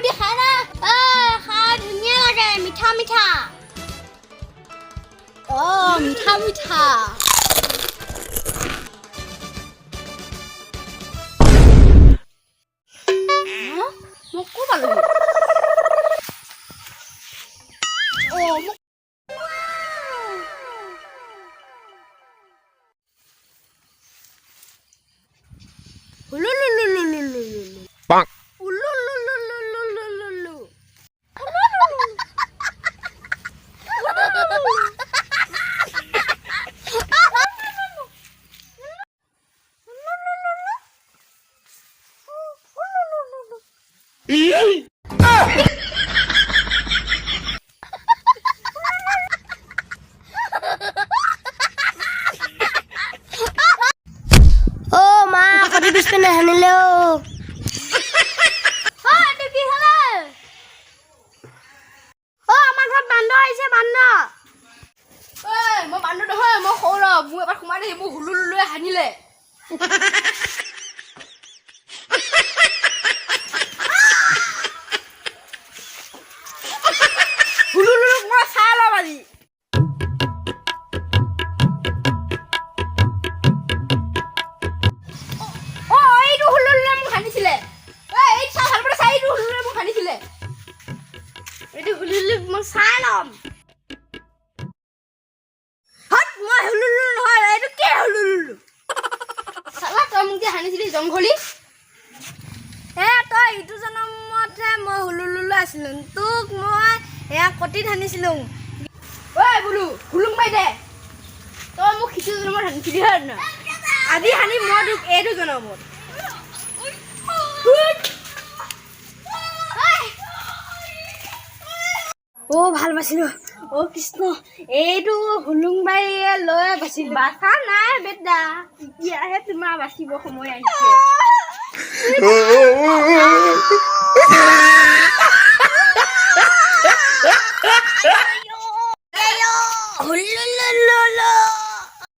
দি খাই না। খাই ধুনীয়া লাগে, মিঠা মিঠা। অ, মিঠা মিঠা। হা? মই ক'ত পালো? অ, মোক হুলুলুলুলুলুলুলু। Bonk. উলুলুলুলুলুলু। অ মা, কটি পিছপিনে হানিলে অ। অ, এইটো কি হ'লে? অ, আমাৰ ঘৰত বান্দৰ আহিছে, বান্দৰ। ঐ, মই বান্দৰ নহয়, মই সৌৰভ। মোক এবাৰ সোমাই দেহি, মোক হুলুলুৱে হানিলে। হুলুলুলুক মই চাই ল'ম আজি। অ, এইটো হুলুলুৱে মোক হানিছিলে। ঐ, এইটো চা, ভালকৈ চা, এইটো হুলুলুৱে মোক হানিছিলে। এইটো হুলুলুক মই চাই ল'ম। হত, মই হুলুলু নহয়, এইটো কি হুলুলুলু? চালা, তই মোক যে হানিছিলি জংঘলী। হে, তই ইটো জনমতহে মই হুলুলুলু আছিলো, তোক মই এয়া কটিত হানিছিলো। ঐ বোলো, হুলুং মাৰি দে। তই মোক সিটো জনমত হানিছিলি, হয় নহয়? আজি হানি মই তোক এইটো জনমত। অ, ভাল পাইছিলো। অ কৃষ্ণ, এইটো হুলুং বাৰীয়ে লৈ বাচিলো। বাচা নাই বেটা, এতিয়াহে তোমাৰ বাচিব সময় আহিছে। Oh.